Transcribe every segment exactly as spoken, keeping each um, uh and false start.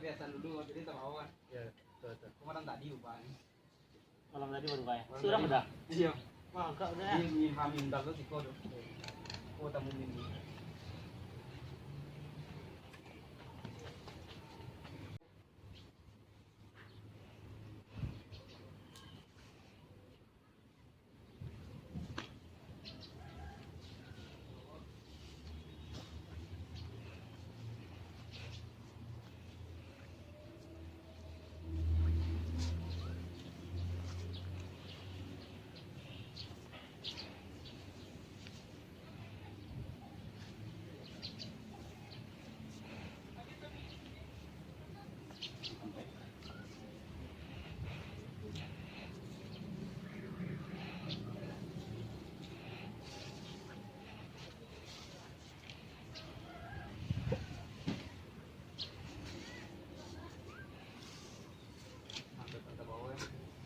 Biasa dulu, jadi tak bawa kan. Ya, betul, betul. Kemarin tadi ubah ni. Malam tadi baru bayar. Malam Surang tadi. Udah? Iya. Mangkak udah. Ini, ini Hamin dah tu, siko tu. Oh, tamu ini.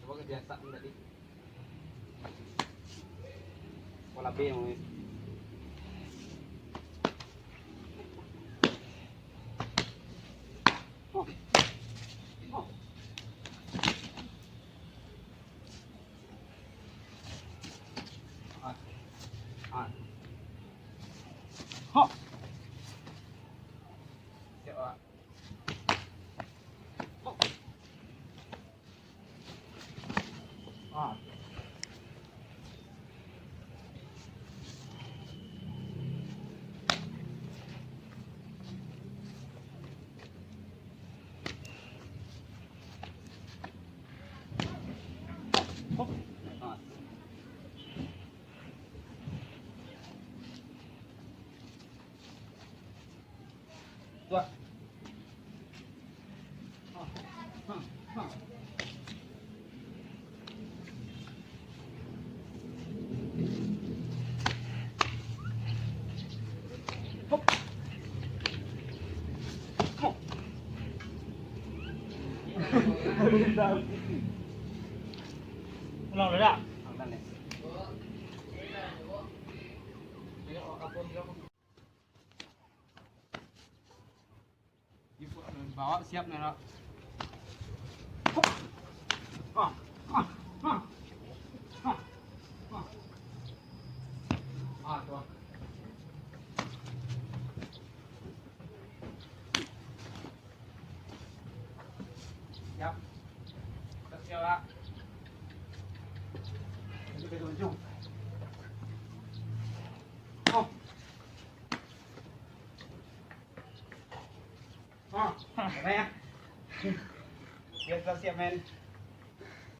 Coba ka diasak ni tadi. Kuala B yang ni. Oh. Oh. Ah. Ah. Hop. Siap, Pak. Ulang dulu dah. Bawa siap, Nero. Ah, ah, ah. Ah, ah. Ah, tuh. Siap. Siap, Pak. Ini ke ujung. Oh. Ah, apa ya? Biasa siap, men.